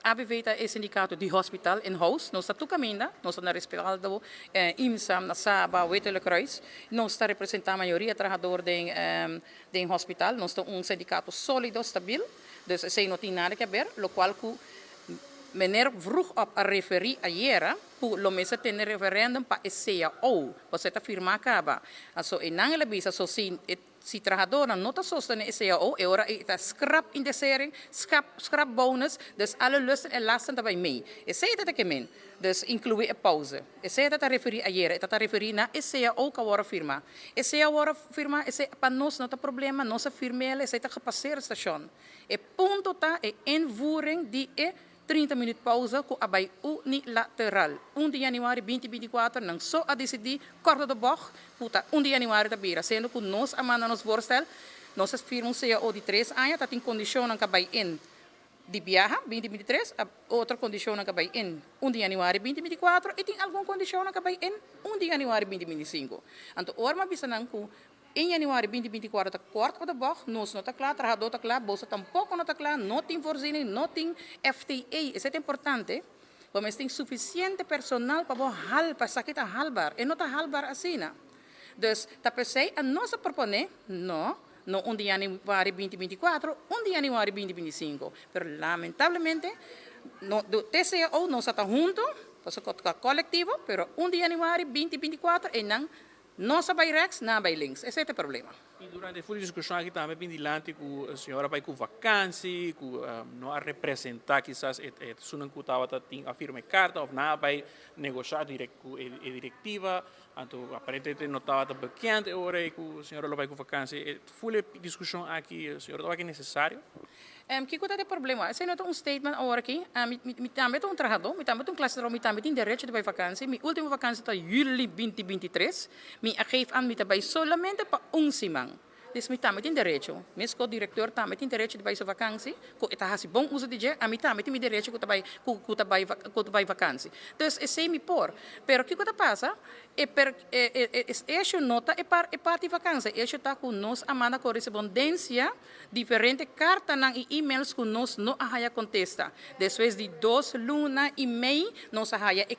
ABV ta e sindicato di hospital in house, nos ta tur caminda, nos ta na Respaldo, IMSA, na Saba, Witte Kruis, nos ta representa mayoria trahador den hospital, nos ta un sindicato solido, stabil, dus esey no tin nada di haber, locual cu meneer vroeg op a referi ayera, cu lo mester tene referendum pa e CAO, bo ta firma caba. So e nan el a bisa, so si trahador no ta sostene e CAO, e ora e ta scrap indexering, scrap bonus, dus alle lusten en lasten daarbij mee. Esey ta ke men. Dus inclui e pauze. Esey ta referi ayera, e ta referi na e CAO cu a firma. E CAO a firma, esey pa nos no ta problema, nos a firma, esey ta gepasseerd station. E punto ta e invoering di e 30 minuut pauze cu a bay unilateral. 1 di januari 2024, nan so a dicidi, kort de bocht, puta 1 di januari ta bira, sendo cu nos a manda nos voorstel, nos a firma un CAO di 3 aña, ta tin condicion cu bay in di biaha 2023, a otro condicion cu bay in 1 di januari 2024 y tin algun condicion cu bay in 1 di januari 2025. Anto, ora m'a bisa nan cu in januari 2024 ta kort op de bocht, nos no ta cla, trahador ta cla, boso tampoco no ta cla, no tin voorziening, no tin FTE. Esey ta importante. Ma tin suficiente personal pa bo hal, pa esaki ta haalbaar. E no ta haalbaar asina. Dus, ta p'esey, a nos a propone, no, no 1 di januari 2024, 1 di januari 2025. Pero lamentablemente, no, do TCO no ta hunto, pasobra colectivo, pero 1 di januari 2024 y nan nos a bay rechts, nan a bay links. Esey ta e problema. Y durante e discusion aki tambe bin dilanti cu e señora a bay cu vakantie, cu no a representa kisas e esunnan cu tawata tin a firma carta of nan a bay negocia direct cu e directiva, anto aparentemente no tawata bekend e ora cu e señora lo bay cu vakantie. E full e discusion aki, señora, tawata necesario? Kico ta e problema? Esey no ta un statement awor aki. Mi tambe ta un trahador, mi tambe ta un clase, mi tambe tin derecho di bay vakantie. Mi ultimo vakantie ta juli 2023. Mi a geef aan mi ta bay solamente pa un siman. Dus mi tambe tin derecho. Mescos director tambe tin derecho di bay su vakantie. Cu ta haci bon uso di dje, ami tambe tin derecho cu ta bay vakantie. Dus esey mi por. Pero kico ta pasa? E per e e no ta e par e parti vakantie. E ta cu nos a manda correspondencia, diferente carta y e-mails cu nos no a haya contesta. Despues di 2 luna y mei, nos a haya e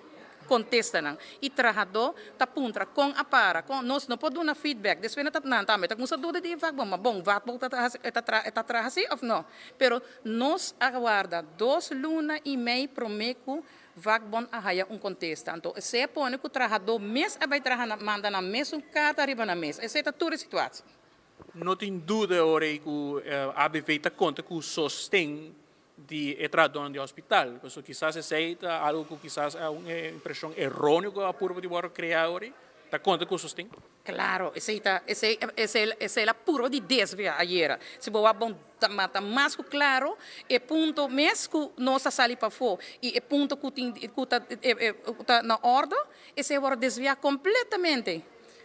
contesta nan. Y trahador ta puntra con a para, con nos no por duna feedback. Despues nan ta nan tambe ta cuminsa duda di vakbond, ma bon, vakbond ta traha asina of no? Pero nos a warda 2 luna y mei prome cu vakbond a haya un contesta. Anto, esey a pone cu trahador mes a bay traha manda na mes un carta ariba na mes. Esey ta tur e situacion. No tin duda ora cu ABV ta conta cu sosten di e trahador di hospital. Pasobra kisas esey ta algo cu kisas ta un impresion eroneo cu a purba di crea awor. Ta conta cu sosten? Claro, esey ta purba di desvia ayera. Si bo bon ta mas cu claro, e punto mes cu nos a sali pafo y e punto cu tin cu ta na orde, esey a desvia completamente.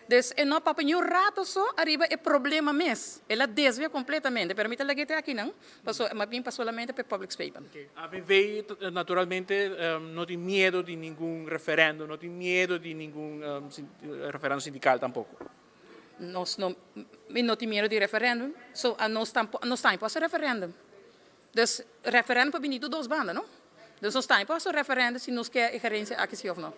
Dus e no papia un rato so ariba e problema mes. El a desvia completamente, pero mi ta lag'e te aki no, paso, m'a bin pa solamente pa public statement. Okay. ABV naturalmente no tin miedo di ningun referendum, no tin miedo di ningun referendum sindical tampoco. Nos no, mi no tin miedo di referendum, so a nos tampoco, nos tampoco referendum. Dus referendum pa bini dos banda, no? Dus nos tampoco referendum si nos kier gerencia aki si of no.